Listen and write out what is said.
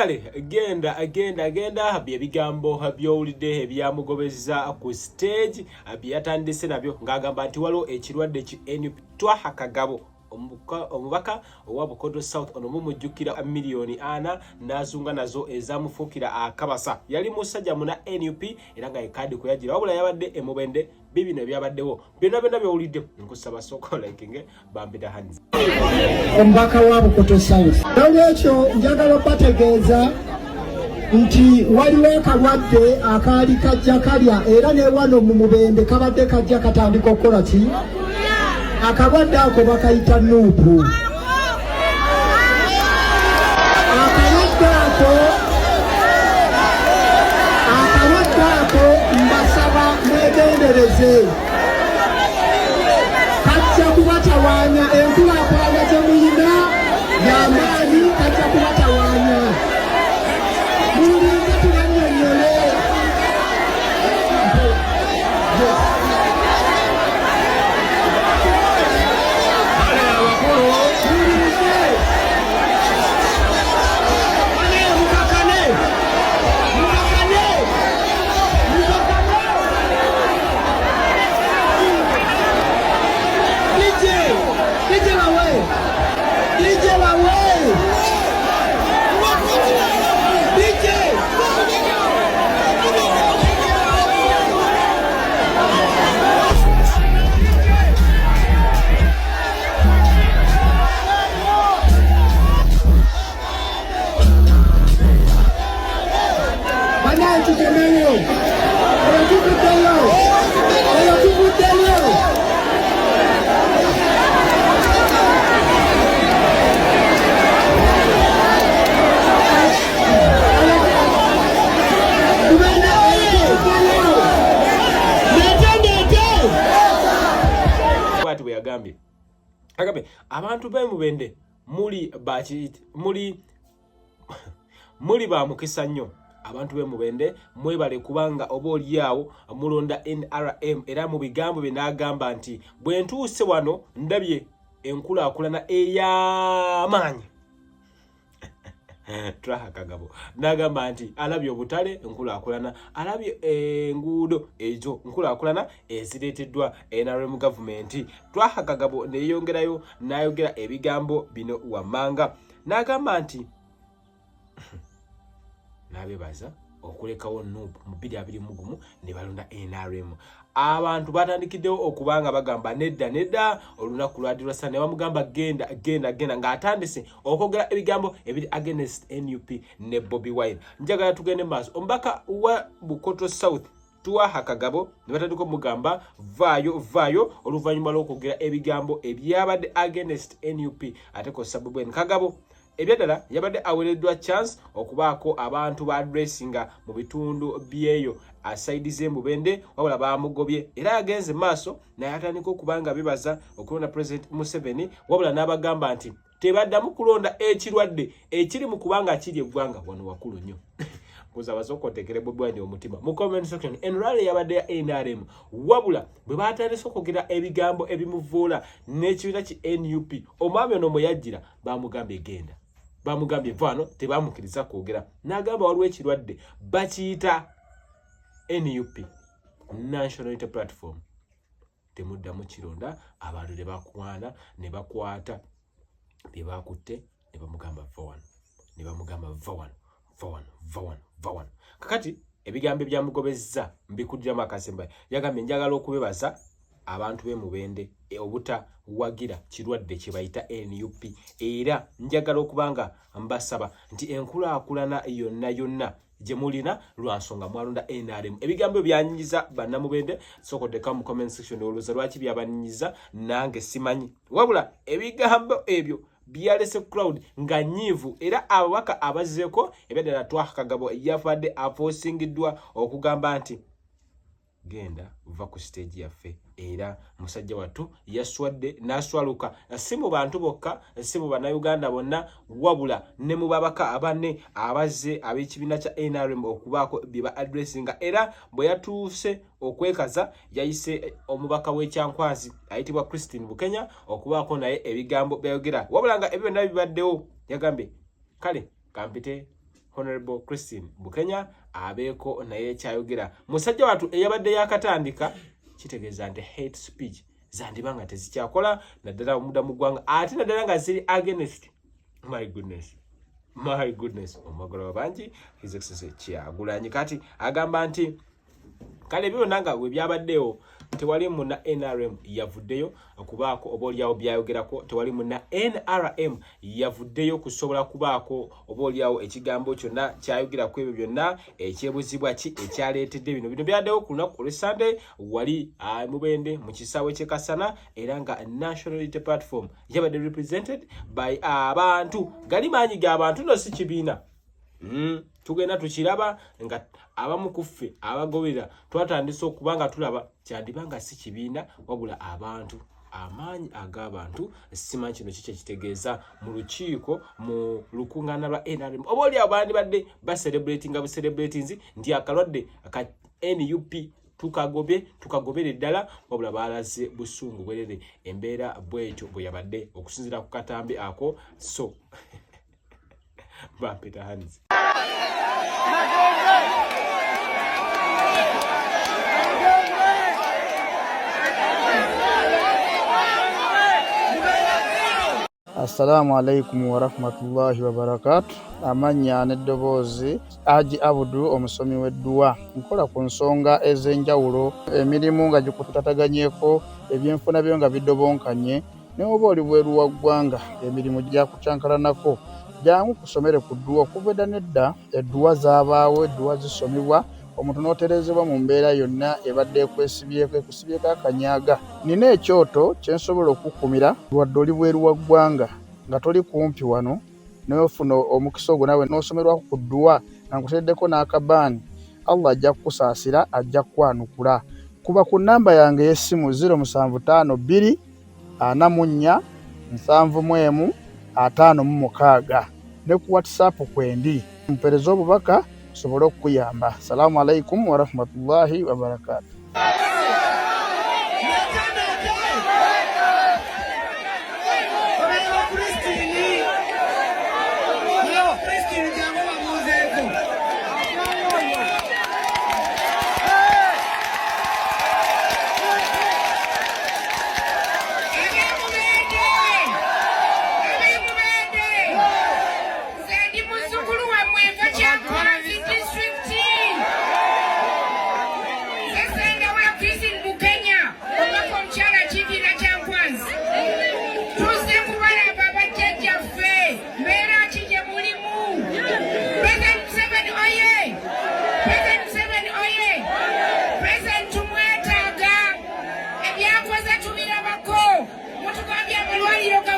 Finally, genda genda genda, bye bigambo by'owulidde ebyamugobezza ku stage bye yatandise nabyo ng'agamba nti waliwo ekirwadde ki NUP. Twaha Kagabo, omubaka owa Bukoto South, ono mumujjukira miliyoni 40 n'azunga nazo ezamufuukira akabasa. Yali musajja muna NUP era nga ekaadi kweyagira, wabula yabadde emubende. Bibino ebyabaddewo byonna byonna byowulidde. Nkusaba sooka olikinge bambira hands. Omubaka wa Bukoto South. Nolwekyo njagala okubategeeza nti waliwo akalwadde akaali kajja kalya, era ne wano mu Mubende kabadde kajja katandika okukola ki. Akalwadde ako bakayita NUP. Akalwadde ako mbasaba mwegendereze, kajja kubatawaanya. Enkulaakulana gye muyina y'amaanyi, kajja kubatawaanya. Mulinze tubannyonnyole. Bale abakulu. Mulinze. Bale mukakane, mukakane, mukakane. DJ, DJ bawe, DJ bawe, DJ. Banaye, tukomeyo eyo, tuvuddeyo eyo, tuvuddeyo. Tugende eyo, tuvuddeyo. Ndete, ndete. Bwati bwe yagambye, agambye abantu b'emubende muli baki, muli ba mukisa nnyo. Abantu b'emubende mwebale kubanga oba oliawo mulonda NRM. Era mu bigambo bye n'agamba nti bwe ntuuse wano ndabye enkulaakulana ey'amaanyi. Twaha Kagabo n'agamba nti alabye obutale, enkulaakulana, alabye enguudo, ezo nkulaakulana ezireeteddwa NRM gavumenti. Twaha Kagabo neyeyongerayo n'ayogera ebigambo bino wammanga, n'agamba nti n'abebaza okulekawo NUP mu 2021 ne balonda NRM. Abantu batandikiddewo okuba nga bagamba nedda, nedda. Olunaku lwadi lwasa ne bamugamba genda, genda, genda, ng'atandise okwogera ebigambo ebiri against NUP ne Bobi Wine. Njagala tugende maaso. Omubaka wa Bukoto South Twaha Kagabo ne batandika omugamba vaayo, vaayo, oluvannyuma lw'okwogera ebigambo ebyabadde against NUP ate kosa Bobi Wine. Kagabo ebyaddala yabadde aweereddwa chance okubaako abantu ba addressinga mu bitundu byeyo aside z'emubende, wabula bamugobye. Era yagenze maaso naye atandika okuba nga bebaza okulonda President Museveni, wabula n'abagamba nti tebaddamu kulonda ekirwadde ekiri mu kubanga kiri eggwanga. Wano wakulu nnyo, kusaba sooka otekere Bobi Wine omutima mu comment section. Enrale yabadde ya NRM, wabula bwe batandise okwogera ebigambo ebimuvuula n'ekibiina ki NUP, omwami ono mwe yajjira bamugambye genda, bamugambye vaano, tebamukkiriza kwogera. N'agamba waliwo ekirwadde bakiyita NUP, National Unity Platform, temuddamu kironda. Abantu ne bakwana ne bakwata bye bakutte ne bamugamba va wano, ne bamugamba va wano, va wano, va wano, va wano. Kakati ebigambo ebyamugobezza mbikuddiramu akasemba. Yagambye, njagala okubebaza abantu b'e Mubende obutawagira kirwadde kye bayita NUP, era njagala okuba nga mbasaba nti enkulaakulana yonna yonna gye mulina lwa nsonga mwalonda NRM. Ebigambo byanyiza bannamubende. Sokoddeka mu comment section, olowooza lwaki byabanyiza? Nange simanyi, wabula ebigambo ebyo byalese crowd nga nyiivu era ababaka abazzeeko. Ebyaddala Twaha Kagabo yafadde aforcingiddwa okugamba nti genda, va ku stage yaffe. Era musajja wattu yaswadde n'aswaluka, si mu bantu bokka, si mu Bannayuganda bonna, wabula ne mu babaka abanne abazze ab'ekibiina kya NRM okubaako bye ba addressinga. Era bwe yatuuse okwekaza, yayise omubaka w'Ekyankwanzi ayitibwa Christine Bukenya okubaako naye ebigambo byayogera, wabula nga ebyo byonna bibaddewo yagambye kale kampite. Honorable Christine Bukenya abeeko naye kyayogera. Musajja watu eyabadde yakatandika, kitegeeza nti hate speech zandiba nga tezikyakola, naddala omuda mu ggwanga, ate naddala nga ziri against, my goodness, my goodness, omwagala bangi His Excellency Kyagulanyi. Kati agamba nti kale ebyo byonna nga bwe byabaddewo, tewali muna NRM yavuddeyo okubaako oba oliawo byayogerako, tewali muna NRM yavuddeyo kusobola kubaako oba oliawo ekigambo kyonna kyayogera ku ebyo byonna. Ekyebuzibwa ki ekyaleetedde bino? Bino byaddewo ku lunaku olw'Esande wali Mubende mu kisaawe ky'e Kasana, era nga National Unity Platform yabadde represented by abantu. Gali maanyi g'abantu, no si kibiina. Tugenda tukiraba nga abamu ku ffe abagoberera twatandise okuba nga tulaba kyandiba nga si kibiina wabula abantu, amaanyi ag'abantu. Simanyi kino kiki ekitegeeza mu lukiiko, mu lukuŋŋaana lwa NRM. Oba oli awo bandibadde bacelebratinga bucelebratinzi nti akalwadde aka NUP tukagobye, tukagobere ddala, wabula balaze busungu bwerere. Embeera bwetyo bwe yabadde okusinziira ku katambi ako. So bampita Hanzi. Assalamu alaikum warahmatullahi wabarakatu. Amannya n'eddoboozi, Haji Abudu, omusomi w'edduwa. Nkola ku nsonga ez'enjawulo, emirimu nga gikutataganyeko, ebyenfuna byo nga bidobonkanye, ne oba oli bweru wa ggwanga, emirimu gyakukyankalanako, jangu kusomere ku dduwa. Okuva edda n'edda edduwa zaabaawo, edduwa zisomebwa omuntu n'otereezebwa mu mbeera yonna ebadde ekwesibyeko, ekusibyeko akanyaga. Nina ekyoto kye nsobola okukukumira wadde oli bweru wa ggwanga nga toli kumpi wano, n'ofuna omukisa ogwo naawe n'osomerwako ku dduwa nga nkuteereddeko n'akabaani. Allah ajja kukusaasira, ajja kukwanukula. Kuba ku nnamba yange ey'essimu 0752 44 71 56 ne ku WhatsApp kwendi, mpereze obubaka nsobole okukuyamba. Salaamu alaikum warahmatullahi wabarakatu. Ndi muzzukulu wammwe, nva Kyankwanzi disitulikiti. Nze Ssendawula Christine Bukenya, omubaka omukyala akiikirira Kyankwanzi. Tuzze kubalaba bajjajjaffe, mbeera ki gye mulimu? President Museveni oye! President Museveni oye! President tumwetaaga, ebyakoze tubirabako. Mutugambye amalwaliro ga